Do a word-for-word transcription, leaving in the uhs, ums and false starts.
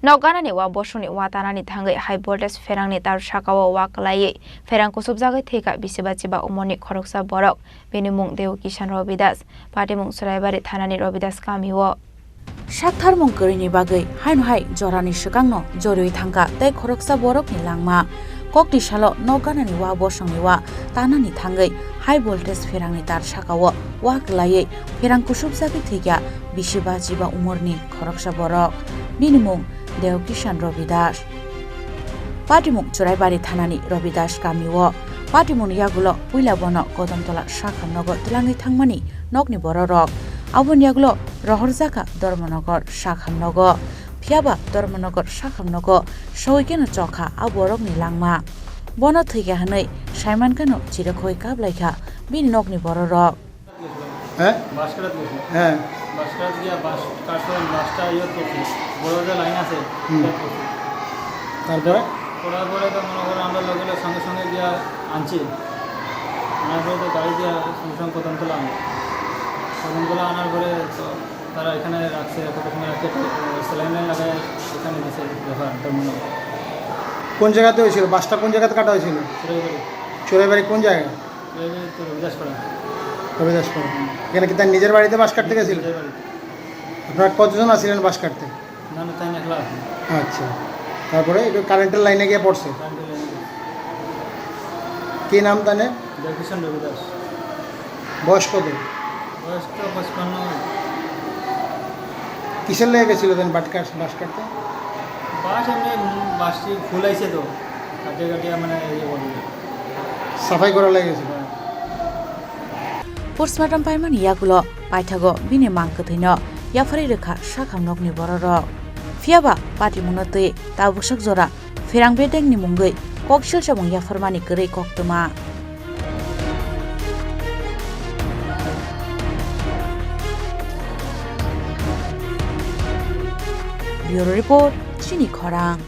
Nok ganani wa bosongni wa tanani thangwi high voltage pherangni tar sakao wa kwlaiwi pherang kusubjagwi thwikha bisi ba chiba umorni khoroksa borok, bini mung Deo Kishan Ravi Das, patimung Churaibari thanani Ravi Das kamio. Saktharmung kwrwini bagwi haino hai jorani swkangno joriwi thangkha tei khoroksa borokni langma. Kokti salo nok ganani wa bosongni wa tanani thangwi high voltage pherangni tar sakao wa kwlaiwi pherang kusubjagwi thwikha bisi ba chiba umorni khoroksa borok. Bini mung Deo Kishan Ravi Das. Patimung Churaibari thanani Ravi Das kamio. Patimungni yagulo puila bono Kodomtola sakhamnogo twlangwi thangmani nokni bororok. Aboni yagulo rohorjakha Dharmanagar sakhamnogo. Phiyaba Dharmanagar sakhamnogo sogwi keno chokha a borokni langma. Bono thwikha hwnwi saimankano chirikhoi kablaikha bini nokni bororok. হ্যাঁ? বাঁশকাটাত গেছিল। হ্যাঁ। বাঁশকাটাত গিয়া বাঁশ কাটছিল, বাঁশটা ইয়ে করছিল। বড় যে লাইন আছে, হুম। ইয়ে করছিল। তারপরে? করার পরে তো মনে করো আমরা লগে লগে সঙ্গে সঙ্গে গিয়া আনছি। আনার পরে তো গাড়ি দিয়ে সঙ্গে সঙ্গে কদমতলা আনলো। কদমতলা আনার পরে তো তারা এখানে রাখছে, কত সময় রাখছে, স্যালাইন লাগায় এখানে দিছে ব্যাপার, তো মনে হয়। কোন জায়গাতে হয়েছিল? বাঁশটা কোন জায়গাতে কাটা হয়েছিল? চোরাইবাড়ি। চোরাইবাড়ি কোন জায়গা? এই তো রবিদাসপাড়া। রবিদাসপাড়া। হুম। এখানে কি তার নিজের বাড়িতে বাঁশ কাটতে গেছিল? নিজের বাড়িতে। আপনারা কতজন আছিলেন বাঁশ কাটতে? না, না, তাই না, একলা আছি। আচ্ছা। তারপরে একটু কারেন্টের লাইনে গিয়ে পড়ছে? কারেন্টের লাইনে গিয়ে। কি নাম তাহলে? জয়কিষাণ রবিদাস। বয়স কত? বয়স তো পঁচপান্ন। কিসের লেগে গেছিল দেন বাট কাট-, বাঁশ কাটতে? বাঁশ এমনি, উম, বাঁশটি ফুল আইছে তো, কাটিয়ে কাটিয়ে মানে ইয়ে করবে। সাফাই করা লেগে গেছিল? হ্যাঁ। Postmortem paimani yagulo paithago bini mang kwthwino yapharwi rwkha sakham nokni bororok. Phiyaba patimungno twi tabuksak jora pherang bedengni mungwi koksil samung yapharmani kwrwi koktwma. Bureau Report, Chini Khorang.